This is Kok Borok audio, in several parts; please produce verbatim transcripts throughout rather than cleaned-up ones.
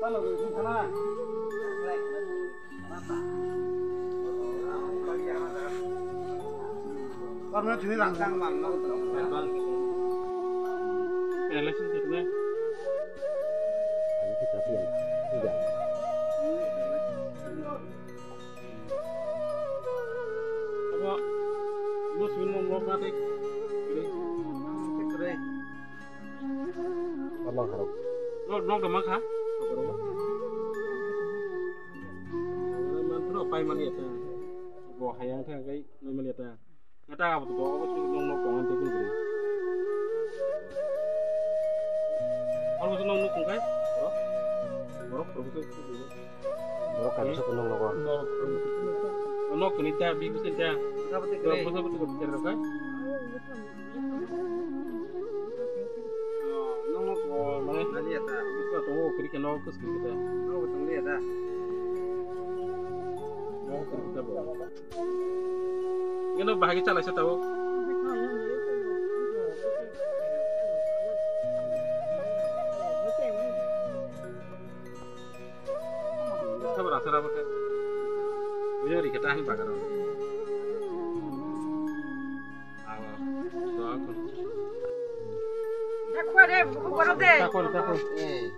Abo, bo simi nok, nok na tei kwrwi. Kwrwi. Nok, nok da mankha? Manphano pai mani ata. Bo hayang thang kai nai mani ata. Ngata abo to abo simi nok, nok tong tei kwrwi. Abo to nok, nok tong kai? Borok? Borok, borok to. Borok kaisa Hmm? Kunung logo. Nok kini ta, bi kusin ta. Bwsa bwtwi kwrwi. Bwsa bwtwi kwrwi ta, kai? Nok nok mane. Nani ya ta? Bwsa tongo, kiri ke nok kus kiri ta. Nok tong ya ta? Nok kiri ta bo. Keno bahagi chalai sa tabo. Sabar asal apa ke? Beliau di kita ahli bakar. Awa, doa kun. Takwa de, buku kono de. Takwa, takwa. Eh.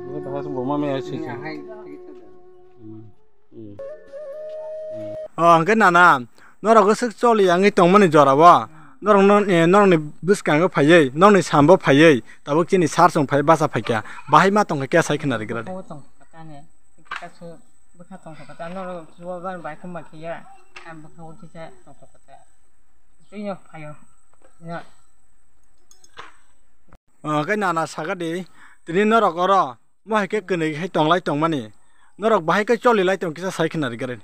Ini bahas boma me aisi. Ini ahai. Hmm. Hmm. Hmm. Oh, hwnkhe nana, norok swk choli yangwi tongmani jorao. Norokno, eh, norokni bwskango phaiwi, norokni sambo phaiwi, tabuk chini sar chwng phai bacha phaikha. Bahai ma tongkha khe sai khna rwgwladi. Bo tongkha kha ne, kasu bwkha tongkha kha, norok chuba bai bai khum bai khiya, ang bwkha o kisa tongkha kha. Twi no phaio. Ya. Ah, khe nana sakha di, tini norok oro, mo hai khe kwnwi hai tonglai tongmani. Norok bahai khe choli lai tong kisa sai khna rwgwladi.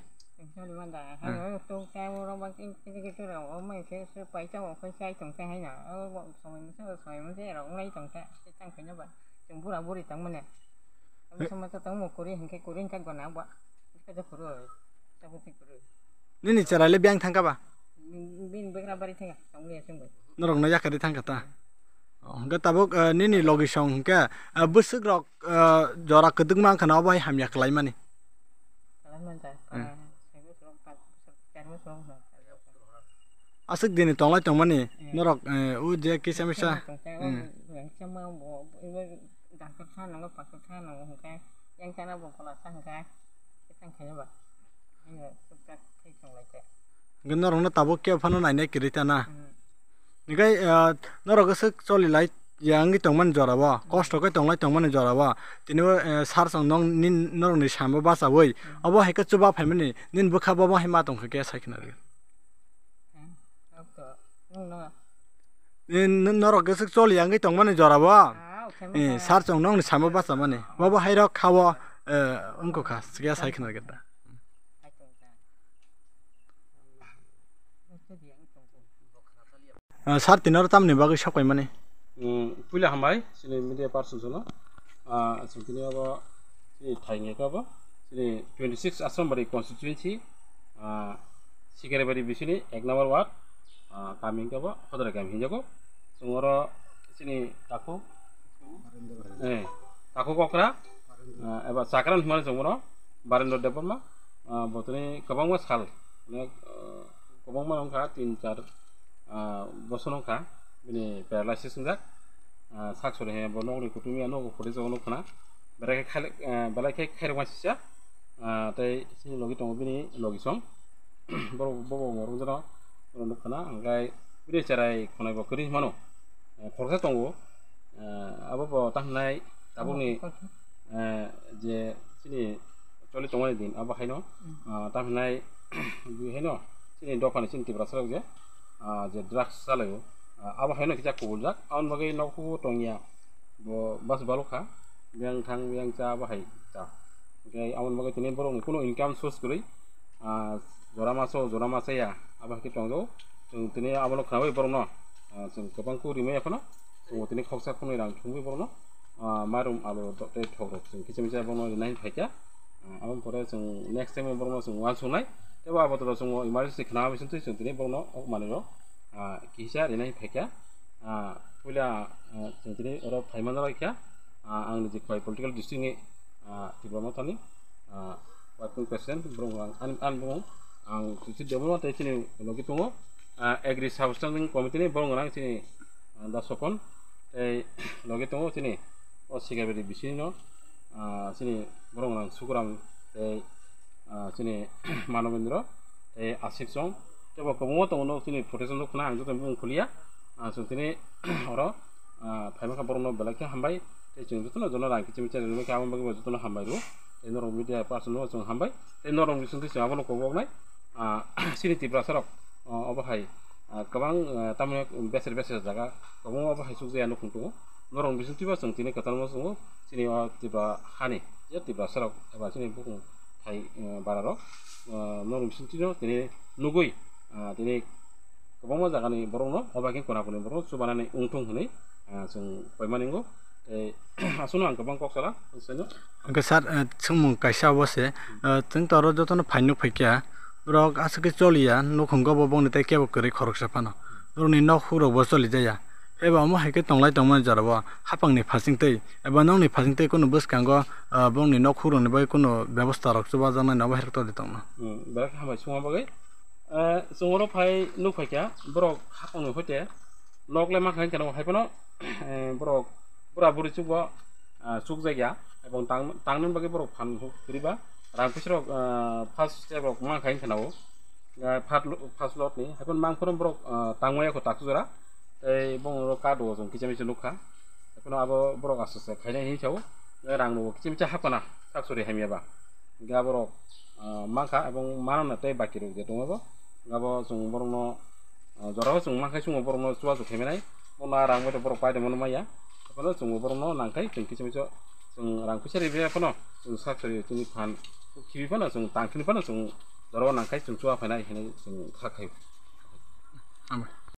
Choli manda, Hmm. Hai o tok ta o rok bang khe khe khe rok o mai khe se pai ta o khe sai tong ta hai na. O bo somoi masa somoi masa rok ngai tong ta. Se tang khe no ba. Chwng bura buri tong mane. Abo He- somoi ta tong mo kuri hinkhe kuri hinkhe gona ba. Khe ja kuru. Ta bo ti kuru. Nini cherai le biyang thangkha ba? Bini bwkra bari thangkha, tongwi ya chwngbai. Norokno yakarwi thangkha ta? Oh, hwnkhe tabuk, eh, nini logisong hwnkhe, eh, bwswk rok, eh, jora kwdwkma wngkha na obo hai hamya kwlaimani? Kwlaiman ta, Hmm. Ah, sai bwswk rok, pas bwswk, char bwswk rok hwnka. Aswk dini tonglai tongmani Hmm. norok, eh, o je kisa misa. Tongsa, Hmm. Tongsa, bo, bo, bo, Doctor sa nango, pastor sa nango hwnkhe, yang sana bo phola sa hwnkhe, khe tang khaina ba. Haino chukchak khe tong lai khe. Hwnkhe norokno tabuk khe phano nainai kwrwi ta na. Hmm. Hwnkhe, ah, norok swk choli lai ya wngwi tongmani jorao, Hmm. Kosto khe tonglai tongmani jorao. Tini bo, eh, sar chwng nong nin-, norokni sambo bachaui. Hmm. Obo hai khe chuba phaimani, nini bwkha bo hai ma tongkha khe sai khna rw. Hmm. Nok to, nwng no. Eh, n-, norok khe swk choli yangwi tongmani jorao. Ah, okay, Eh, okay. Sar chwng nongni samo bachamani. Bobo hairok khao, eh, wngkha, sikya sai khna geta. Ah, sar tini oro tamni bagwi sok paimani? Hmm, puila hambai, chini media person sono. Ah, chwng tini abo, chini thai hwnkhe abo, chini twenty six Asrambari constituency, ah, Sikaribari bisini ek number ward, ah, kami hwnkhe bo Hodrai kami hinjago. Chwng oro chini takhuk, eh, takhuk okra, ah, eba chakran hwnmani chwng bono Barendra Debbarma, ah, botoni kwbangma sal, onek, ah, kwbangma wngkha, tin char, ah, bosor wngkha, bini paralysis wngjak. Ah, sak sori he bo nokni kutung ya nogo photo jago nukha na. Berai khe khai, ah, belai khe khairokma sisa. Ah, tei chini logi tongo bini logi song. Borok bobo morok jora borok nukha na. Hwnkhe bini cherai khonai bo kwrwi mano. Eh, khoroksa tongo. Eh, abo bo ta hwnai tabukni, eh, je chini choli tongmani din abo haino, ah, ta hwnai bui haino chini dophani chini Tiprasa rok je, ah, je drugs chalaio, ah, abo haino kisa kubuljak. Aboni bagwi nokhugo tongya bo bas balokha, biyang thang biyang cha abo hai cha. Hwnkhe aboni bagwi tini borokni kunu income source kwrwi, ah, jora maso jora masa ya abo hai khe tongjago. Chwng tini abono khnaui borokno, ah, chwng kwbang khe rimai ya phano. Chwngbo tini khoksa khwnwi rang thumwi borokno, ah, mairum alu tei thok rok chwng kisa misa borokno rinai phaikha. Ah, aboni pore chwng next time borokno chwng uansuknai. Tei bo abotono chwng emergency khna bisingtwi chwng tini borokno o manwirok, ah, kisa rinai phaikha. Ah, puila, ah, chwng tini oro phaimani laikha. Ah, ang niji khwlai political district ni ah, Tipra Mothani, ah, working president, borok ang, ani, ani bumung, ang Suchit Debbarma tei chini logi tongo, ah, agri substanding committee ni borok ang chini, ah, Da Sokon, tei logi tongo chini o Sikabedi bisini no, ah, chini borok ang Sukuram tei, ah, chini Manobendra tei Asik Song, tei bo kwbangma tongo no chini photo song khna ang joto bumung khuliya, ah, chwng tini oro, ah, phaima kha borok no belai khe hambai, tei chwng joto no jono rang kichim chajak nai khe aboni bagwi bo joto no hambai rw, tei norok media person no chwng hambai, tei norok bising twi chwng abono kobok nai, ah, chini Tiprasa rok, ah, obo hai, ah, kwbang, ah, tamni beser beser jaga kwbangma obo hai chukjaya nukhung tongo, norok bising twi bo chwng tini kwtal no chwngo chini o Tipra hani je Tiprasa rok eba chini bukung hai, eh, bara rok, eh, norok bising tino tini nugui, ah, tini kwbangma jagani borokno obo hai khe kona koni borok chubanani wngthung hinwi, ah, chwng koimani wngo. Tei aswkno ang kwbang kok sala, saino. Hwnkhe sir, eh, swngmung kaisa obo se, eh, chwng to oro jotono phai nuk phai kha, borok aswk khe choliya, nukhungo bo bongni tei kebo kwrwi khoroksa phano, borokni nok hukrok bo choli jaya. Eba omo hai khe tonglai tongmani jorao hapangni phasingtwi eba nokni phasingtwi kunu bwskango, ah, bongni nok hukrokni bagwi kunu bebosta rok chubajaknai nobo hai rok tongdi tongno. Hmm, belai khe hambai songma bagwi. Eh, chwng oro phai nuk phai kha borok hapangni hoite nok le mankha hinkhe no hai phano, eh, borok bura buri chukbo, ah, chukjakya ebong tang, tangna bagwi borok phan kwrwi ba rang puisa rok, ah, first step rok mankha hinkhe no, ah, first lo-, first lot ni hai phano mang phano borok, ah, tangmaya kho taksuk jora. Tei bongni oro card o chwng kicha micha nukha. Ekheno abo borok aste aste khainai hinwi sao. Tei rang rokbo kicha micha hapkhana, sak sori hamya ba. Hingkhe aborok, ah, mankha, ebong mano na tei baki rok je tongo bo. Abo chwng borokno, ah, jorao chwng mankhai chwngno borokno chubachu khaimanai. Bono rang bai borok paidongmano maya. Ekheno chwngbo borokno nangkhai, chwng kicha micha chwng rang puisa ribai phano chwng sak sori chini phan khibi phano chwng tang khini phano chwng jorao nangkhai chwng chuba phainai hinwi chwng kha khai. Hambai.